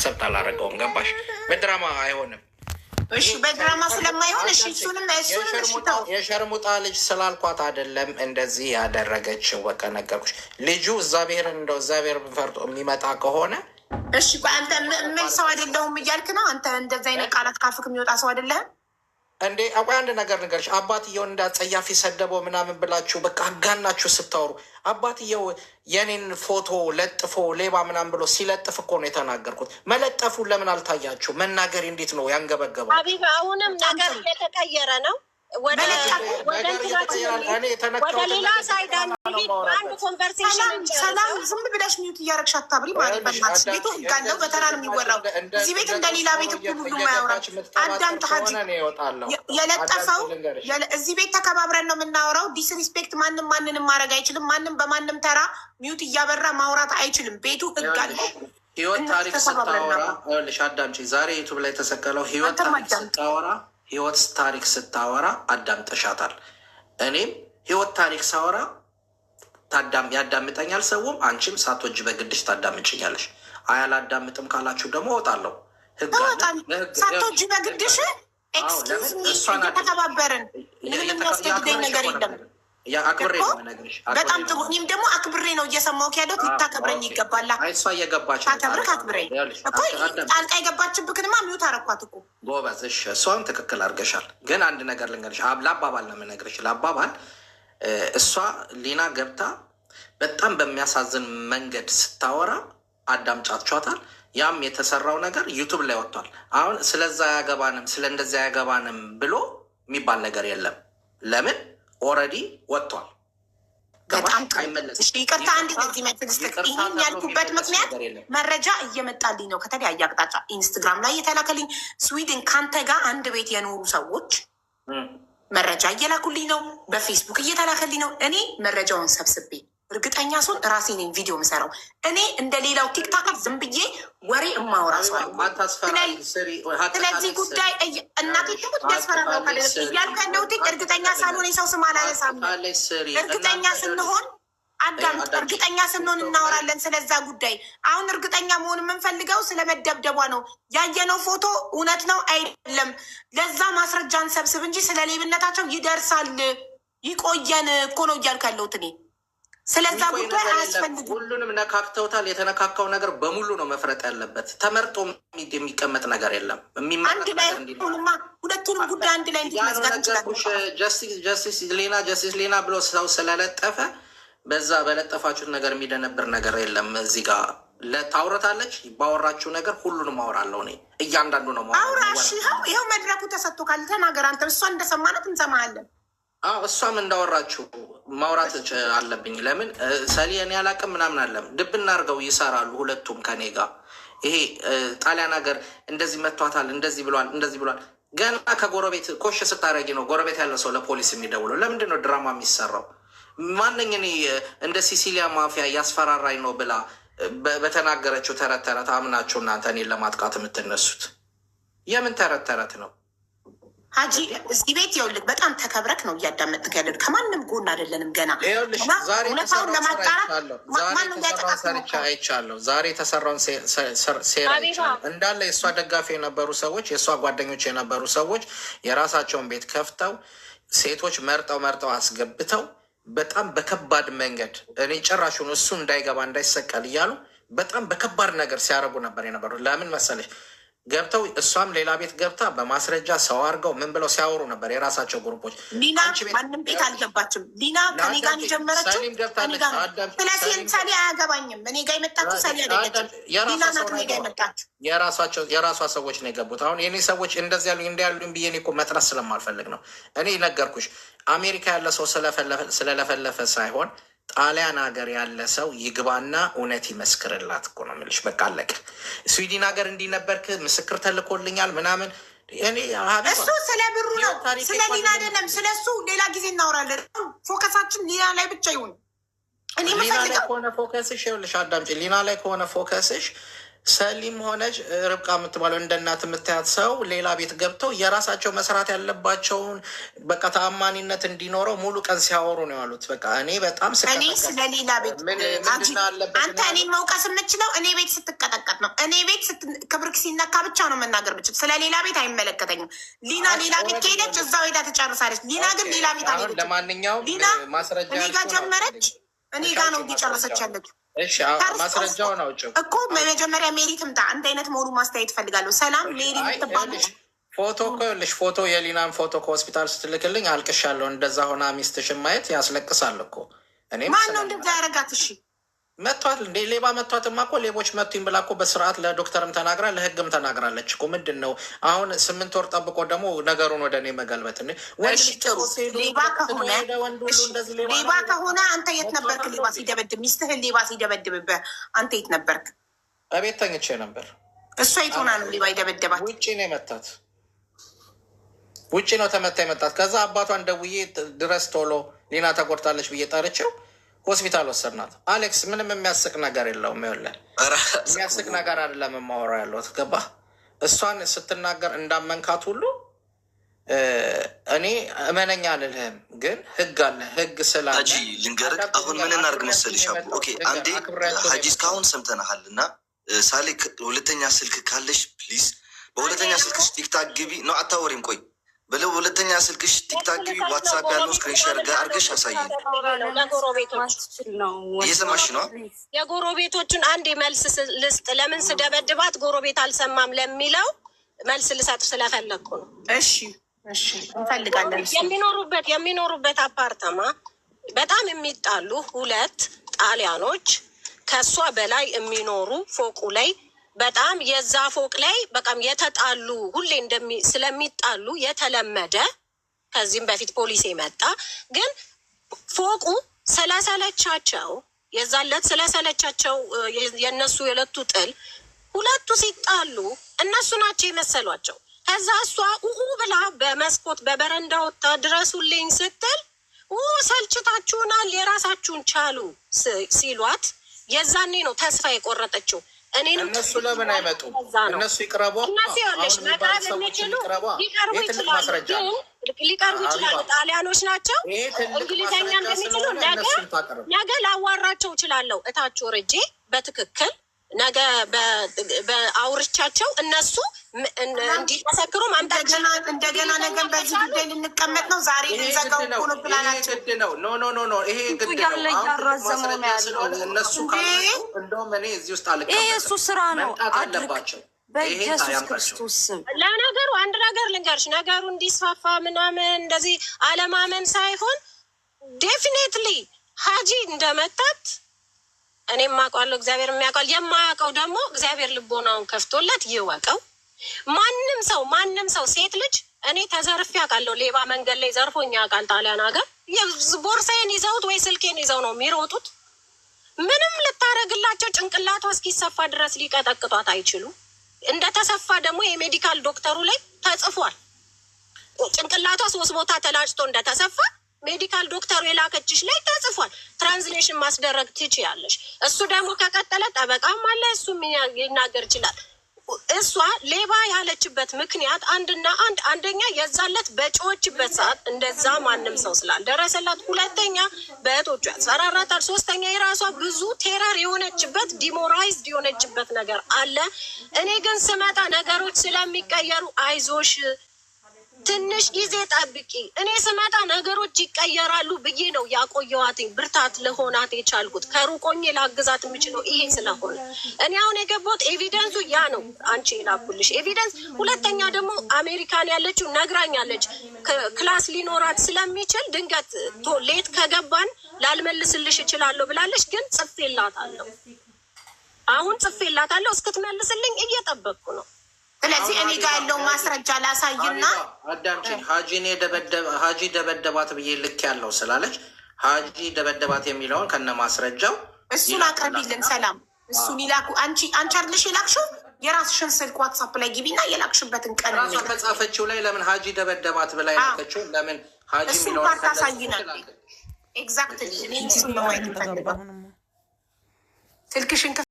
Accept አላደረገውም። ገባሽ? በድራማ አይሆንም። እሺ፣ በድራማ ስለማይሆን እሺ፣ እሱንም እሺ ተው። የሸርሙጣ ልጅ ስላልኳት አይደለም እንደዚህ ያደረገችው። በቃ ነገርኩሽ። ልጁ እግዚአብሔርን እንደው እግዚአብሔር ፈርቶ የሚመጣ ከሆነ እሺ ቆይ፣ አንተ ምን ሰው አይደለሁም እያልክ ነው? አንተ እንደዚህ አይነት ቃላት ካፍክ የሚወጣ ሰው አይደለህም። እንዴ ቆይ አንድ ነገር ንገርሽ። አባትየውን እንዳጸያፊ ሰደበው ምናምን ብላችሁ በቃ አጋናችሁ ስታወሩ አባትየው የኔን ፎቶ ለጥፎ ሌባ ምናምን ብሎ ሲለጥፍ እኮ ነው የተናገርኩት። መለጠፉን ለምን አልታያችሁ? መናገሬ እንዴት ነው ያንገበገበው? ሀቢባ፣ አሁንም ነገር እየተቀየረ ነው። ወደ ወደ ነገር እንትናችን እየተቀየረ እኔ ወደ የተነካሁትን ሌላ ነገር side አንሂድ። በአንድ conversation ሰላም ሰላም፣ ዝም ብለሽ mute እያደረግሽ አታብሪ ማለት በእናትሽ። ቤቱ ህግ አለው፣ በተራ ነው የሚወራው። እዚህ ቤት እንደ ሌላ ቤት እኩል ሁሉም አያወራም። አዳምጥ ሀጂ፣ የለጠፈው እዚህ ቤት ተከባብረን ነው የምናወራው። Disrespect ማንም ማንንም ማድረግ አይችልም። ማንም በማንም ተራ mute እያበራ ማውራት አይችልም። ቤቱ ህግ አለው። ህይወት ታሪክ ተከባብረን ስታወራ ነው። ይኸውልሽ፣ አዳምጪ። ዛሬ YouTube ላይ የተሰቀለው ህይወት አንተም ታሪክ አዳምጥ። ስታወራ፣ ህይወት ታሪክ ስታወራ አዳምጠሻታል። እኔም ህይወት ታሪክ ሳወራ ያዳምጠኛል ሰውም፣ አንቺም ሳትወጂ በግድሽ ታዳምጭኛለሽ። አይ አላዳምጥም ካላችሁ ደግሞ እወጣለሁ። ህግ አለ። እወጣለሁ። ሳትወጂ በግድሽ? Excuse me፣ እየተከባበርን ምንም የሚያስገድደኝ ነገር የለም። አክብሬ እኮ ነው የምነግርሽ። አክብሬ በጣም ነው ጥሩ። እኔም ደግሞ አክብሬ ነው እየሰማሁህ ያለሁት። ልታከብረኝ ይገባላ። አይ እሷ እየገባች ነው። ታከብርህ አክብረኝ ይኸውልሽ፣ እኮ። አዳምጪ። ጣልቃ የገባችብክንማ mute አረኳት እኮ። ጎበዝ። እሺ እሷን ትክክል አድርገሻል። ግን አንድ ነገር ልንገርሽ፣ ለአባባል ነው የምነግርሽ። ለአባባል እሷ ሊና ገብታ በጣም በሚያሳዝን መንገድ ስታወራ አዳምጫችኋታል። ያም የተሰራው ነገር YouTube ላይ ወጥቷል። አሁን ስለዛ አያገባንም፣ ስለ እንደዚያ አያገባንም ብሎ የሚባል ነገር የለም። ለምን? Already ወጥቷል። በጣም ጥሩ። አይመለስም። እሺ ይቅርታ፣ አንድ ለዚህ መልስ ልስጥህ። ይቅርታ ይህን ተብሎ ያልኩበት የሚመለስ ምክንያት ነገር የለም። መረጃ እየመጣልኝ ነው ከተለያየ አቅጣጫ፣ Instagram ላይ የተላከልኝ፣ ስዊድን ከአንተ ጋር አንድ ቤት የኖሩ ሰዎች መረጃ እየላኩልኝ ነው። በፌስቡክ እየተላከልኝ ነው። እኔ መረጃውን ሰብስቤ እርግጠኛ ስሆን ራሴ ነኝ ቪዲዮ የምሰራው። እኔ እንደ ሌላው TikToker ዝም ብዬ ወሬ እማወራ ሰው አይደለሁም። አታስፈራሪ፣ ስሪ። ሀቅ ስለዚህ ካለሽ ጉዳይ ስሪ። እናቴ ትሙት ቢያስፈራራው ካለ እያልኩ ያለሁት እርግጠኛ ሳልሆን የሰው ስም አላነሳም። ካለሽ ስሪ። እርግጠኛ እናንተ ስንሆን አዳምጥ። አዳምጪ። እርግጠኛ ስንሆን እናወራለን ስለዛ ጉዳይ። አሁን እርግጠኛ መሆን የምንፈልገው ስለ መደብደቧ ነው። ያየነው ፎቶ እውነት ነው አይደለም፣ ለዛ ማስረጃ እንሰብስብ እንጂ ስለ ሌብነታቸው ይደርሳል። ይቆየን እኮ ነው እያልኩ ያለሁት እኔ። ስለዛ የሚቆይ ጉዳይ ነገር የለም። አያስፈልግም። ሁሉንም ነካክተውታል። የተነካካው ነገር በሙሉ ነው መፍረጥ ያለበት። ተመርጦ የሚቀመጥ ነገር የለም። የሚመረጥ አንድ ላይ ነገር እንዲኖር ሁኑማ፣ ሁለቱንም ጉዳይ አንድ ላይ እንዴት ያ ነው መዝጋት ነገርኩሽ። እንችላለን? Justice ሊና፣ justice ሊና ብሎ ሰው ስለለጠፈ በዛ በለጠፋችሁት ነገር የሚደነብር ነገር የለም። እዚህ ጋር ለታውረታለች። ባወራችሁ ነገር ሁሉንም አወራለሁ እኔ፣ እያንዳንዱ ነው ማወራው። አውራ እሺ፣ ይኸው ይኸው መድረኩ ተሰጥቶ ካል ተናገር። አንተ እሷ እንደሰማናት እንሰማሃለን። አዎ፣ እሷም እንዳወራችሁ ማውራት አለብኝ። ለምን ሰሊ እኔ አላቅም ምናምን አለም ድብና አድርገው ይሰራሉ ሁለቱም ከኔ ጋር። ይሄ ጣሊያን ሀገር እንደዚህ መቷታል፣ እንደዚህ ብሏል፣ እንደዚህ ብሏል። ገና ከጎረቤት ኮሽ ስታረጊ ነው ጎረቤት ያለ ሰው ለፖሊስ የሚደውለው። ለምንድን ነው ድራማ የሚሰራው? ማነኝ እኔ እንደ ሲሲሊያ ማፊያ እያስፈራራኝ ነው ብላ በተናገረችው ተረት ተረት አምናችሁ እናንተ እኔን ለማጥቃት የምትነሱት የምን ተረት ተረት ነው? ሀጂ፣ እዚህ ቤት ይኸውልህ በጣም ተከብረክ ነው እያዳመጥክ ያለን። ከማንም ጎን አይደለንም። ገና ይኸውልሽ እና ዛሬ እውነታውን የተሰራውን ስራ ለማጣራት አይቻለሁ። ዛሬ ማንም የተሰራውን ሊያጠቃክ ሰርቻ ሞከረ? አይቻለሁ። ዛሬ የተሰራውን ሴራ ሀቢባ። አይቻለሁ። እንዳለ የእሷ ደጋፊ የነበሩ ሰዎች፣ የእሷ ጓደኞች የነበሩ ሰዎች የራሳቸውን ቤት ከፍተው ሴቶች መርጠው መርጠው አስገብተው በጣም በከባድ መንገድ እኔ ጭራሹን እሱ እንዳይገባ እንዳይሰቀል እያሉ በጣም በከባድ ነገር ሲያደርጉ ነበር የነበሩ። ለምን መሰለሽ? ገብተው እሷም ሌላ ቤት ገብታ በማስረጃ ሰው አድርገው ምን ብለው ሲያወሩ ነበር የራሳቸው group ኦች። ሊና አንቺ ቤት ማንም ቤት አልገባችም። ሊና ከኔ ጋር ነው የጀመረችው። ሰሊም ከኔ ገብታለች። ጋር ነው። አዳም ስለ ሰሊም ሰሊ አያገባኝም። እኔ ጋር የመጣችው ሰሊ አይደለችም። የራሷ ሊና ሰው ናት እኔ ነው ጋር የመጣችው። የራሳቸው የራሷ ሰዎች ነው የገቡት። አሁን የኔ ሰዎች እንደዚህ ያሉኝ እንዲህ ያሉኝ ብዬ እኔ እኮ መጥራት ስለማልፈልግ ነው። እኔ ነገርኩሽ፣ አሜሪካ ያለ ሰው ስለለፈለፈ ሳይሆን ጣሊያን ሀገር ያለ ሰው ይግባና እውነት ይመስክርላት እኮ ነው የምልሽ። በቃ አለቀ። ስዊድን ሀገር እንዲህ ነበርክ፣ ምስክር ተልኮልኛል ምናምን። እኔ ሀቢባ እሱ ስለ ብሩ ነው፣ ህይወት ታሪክ ስለ እኮ ሊና አይደለም። ስለ እሱ ሌላ ጊዜ እናወራለን። Focus ኣችን ሊና ላይ ብቻ ይሁን። እኔ ሊና ላይ የምፈልገው ከሆነ focus ሽ፣ ይኸውልሽ አዳምጪ። ሊና ላይ ከሆነ focus ሽ ሰሊም ሆነች ርብቃ የምትባለው እንደ እናት የምታያት ሰው ሌላ ቤት ገብተው የራሳቸው መስራት ያለባቸውን በቃ ተአማኒነት እንዲኖረው ሙሉ ቀን ሲያወሩ ነው ያሉት። በቃ እኔ በጣም እኔ ስለሌላ ቤት አንተ እኔን መውቀስ የምችለው እኔ ቤት ስትቀጠቀጥ ነው። እኔ ቤት ክብርክ ሲነካ ብቻ ነው መናገር ብችል። ስለ ሌላ ቤት አይመለከተኝም። ሊና ሌላ ቤት ከሄደች እዛው ሄዳ ትጨርሳለች። ሊና ግን ሌላ ቤት አልሄደችም። ለማንኛውም ሊና ማስረጃ እኔ ጋር ጀመረች፣ እኔ ጋ ነው እየጨረሰች ያለችው። ማስረጃውን አውጪው እኮ መጀመሪያ ሜሪ ትምጣ። አንድ አይነት መሆኑ ማስተያየት እፈልጋለሁ። ሰላም ሜሪ የምትባለች ፎቶ እኮ ይኸውልሽ፣ ፎቶ የሊናን ፎቶ ከሆስፒታል ስትልክልኝ አልቅሻለሁ። እንደዛ ሆና ሚስትሽን ማየት ያስለቅሳል እኮ። እኔም ማን ነው እንደዛ ያደረጋት? እሺ መቷት እንዴ? ሌባ መቷትማ እኮ ሌቦች መቱኝ ብላ እኮ በስርዓት ለዶክተርም ተናግራ ለሕግም ተናግራለች እኮ። ምንድን ነው አሁን 8 ወር ጠብቆ ደግሞ ነገሩን ወደ እኔ መገልበጥ? ሌባ ከሆነ አንተ የት ነበርክ? ሌባ ሲደበድብ ሚስትህን ሌባ ሲደበድብብህ አንተ የት ነበርክ? እቤት ተኝቼ ነበር። እሷ የት ሆና ነው ሌባ የደበደባት? ውጭ ነው የመታት። ውጭ ነው ተመታ የመጣት። ከዛ አባቷን ደውዬ ድረስ ቶሎ ሊና ተጎድታለች ብዬ ጠርቼው ሆስፒታል ወሰድናት። አሌክስ ምንም የሚያስቅ ነገር የለውም። ይኸውልህ የሚያስቅ ነገር አይደለም የማወራው ያለሁት ገባህ? እሷን ስትናገር እንዳመንካት ሁሉ እኔ እመነኛ አልልህም፣ ግን ህግ አለ። ህግ ስላለ ሀጂ ልንገርህ፣ አሁን ምን እናድርግ መሰልሽ? አቡ okay፣ አንዴ ሀጂ እስካሁን ሰምተናሃል እና ሳሌ ሁለተኛ ስልክ ካለሽ please፣ በሁለተኛ ስልክሽ TikTok ግቢ ነው። አታወሪም? ቆይ በለው ሁለተኛ ስልክሽ TikTok ግቢ፣ WhatsApp ያለው screen share አድርገሽ አሳይን። እየሰማሽ ነው? የጎረቤቶቹን አንድ መልስ ልስጥ። ለምን ስደበድባት ጎረቤት አልሰማም ለሚለው መልስ ልሰጥ ስለፈለግኩ ነው። እሺ እሺ፣ እንፈልጋለን። የሚኖሩበት አፓርታማ በጣም የሚጣሉ ሁለት ጣሊያኖች ከእሷ በላይ የሚኖሩ ፎቁ ላይ በጣም የዛ ፎቅ ላይ በጣም የተጣሉ ሁሌ ስለሚጣሉ የተለመደ ከዚህም በፊት ፖሊስ የመጣ ግን ፎቁ ስለሰለቻቸው የዛለት ስለሰለቻቸው የእነሱ የለቱ ጥል ሁለቱ ሲጣሉ እነሱ ናቸው የመሰሏቸው። ከዛ እሷ ኡኡ ብላ በመስኮት በበረንዳ ወጥታ ድረሱልኝ ስትል ሰልችታችሁናል፣ የራሳችሁን ቻሉ ሲሏት የዛኔ ነው ተስፋ የቆረጠችው። እኔንም እነሱ ለምን አይመጡም? እነሱ ይቅረቡ። እነሱ ይኸውልሽ መቅረብ የሚችሉ ሊቀርቡ ይችላሉ፣ ግን ሊቀርቡ ይችላሉ። ጣሊያኖች ናቸው፣ እንግሊዘኛ እንደሚችሉ ነገ ላዋራቸው እችላለሁ። እታች ወርጄ በትክክል ነገ በአውርቻቸው እነሱ እንዲመሰክሩ ማምጣት። እንደገና ነገ በዚህ ጉዳይ ልንቀመጥ ነው። ዛሬ ልንዘጋው እኮ ነው ፕላናችን። ነው። No, no, no, no፣ ይሄ ግድ ነው። እያራዘመው ነው ያለው። እነሱ ካልመጡ እንደውም እኔ እዚህ ውስጥ አልቀመጥም። ይሄ የእሱ ስራ ነው። መምጣት አለባቸው። በኢየሱስ ክርስቶስ ስም። ለነገሩ አንድ ነገር ልንገርሽ፣ ነገሩ እንዲስፋፋ ምናምን እንደዚህ አለማመን ሳይሆን definitely ሀጂ እንደመታት እኔም አውቀዋለሁ፣ እግዚአብሔር የሚያውቀዋል። የማያውቀው ደግሞ እግዚአብሔር ልቦናውን ከፍቶለት ይወቀው። ማንም ሰው ሴት ልጅ እኔ ተዘርፌ አውቃለሁ። ሌባ መንገድ ላይ ዘርፎኝ ያውቃል። ጣሊያን ሀገር ቦርሳዬን ይዘውት ወይ ስልኬን ይዘው ነው የሚሮጡት። ምንም ልታረግላቸው ጭንቅላቷ እስኪሰፋ ድረስ ሊቀጠቅጧት አይችሉም። እንደተሰፋ ደግሞ የ medical ዶክተሩ ላይ ተጽፏል። ጭንቅላቷ ሶስት ቦታ ተላጭቶ እንደተሰፋ medical ዶክተሩ የላከችሽ ላይ ተጽፏል። Translation ማስደረግ ትችያለሽ። እሱ ደግሞ ከቀጠለ ጠበቃም አለ፣ እሱም ይናገር ይችላል። እሷ ሌባ ያለችበት ምክንያት አንድና አንድ፣ አንደኛ የዛለት በጮኸችበት ሰዓት እንደዛ ማንም ሰው ስላልደረሰላት፣ ሁለተኛ በእህቶቹ ያስፈራራታል፣ ሶስተኛ የራሷ ብዙ terror የሆነችበት demoralized የሆነችበት ነገር አለ። እኔ ግን ስመጣ ነገሮች ስለሚቀየሩ አይዞሽ ትንሽ ጊዜ ጠብቂ፣ እኔ ስመጣ ነገሮች ይቀየራሉ ብዬ ነው ያቆየዋትኝ። ብርታት ለሆናት የቻልኩት ከሩቆኜ ላግዛት የምችለው ይሄ ስለሆነ እኔ አሁን የገባሁት evidence ኡ ያ ነው፣ አንቺ የላኩልሽ evidence። ሁለተኛ ደግሞ አሜሪካን ያለችው ነግራኛለች፣ class ሊኖራት ስለሚችል ድንገት late ከገባን ላልመልስልሽ እችላለሁ ብላለች። ግን ጽፌላታለሁ፣ አሁን ጽፌላታለሁ። እስክትመልስልኝ እየጠበቅኩ ነው። ስለዚህ እኔ ጋር ያለው ማስረጃ ላሳይና አዳምጪኝ። ሀጂ ደበደባት ብዬ ልክ ያለው ስላለች ሀጂ ደበደባት የሚለውን ከነ ማስረጃው እሱን አቅርቢልን። ሰላም እሱን ይላኩ። አንቺ አይደለሽ የላክሽው? የራስሽን ስልክ WhatsApp ላይ ግቢና የላክሽበትን ቀን ራሷ ከጻፈችው ላይ ለምን ሀጂ ደበደባት ብላ የላከችው ለምን ሀጂ እሱን የሚለውን part አሳይናል። Exactly እኔ እሱን ነው ማየት የምፈልገው። ስልክሽን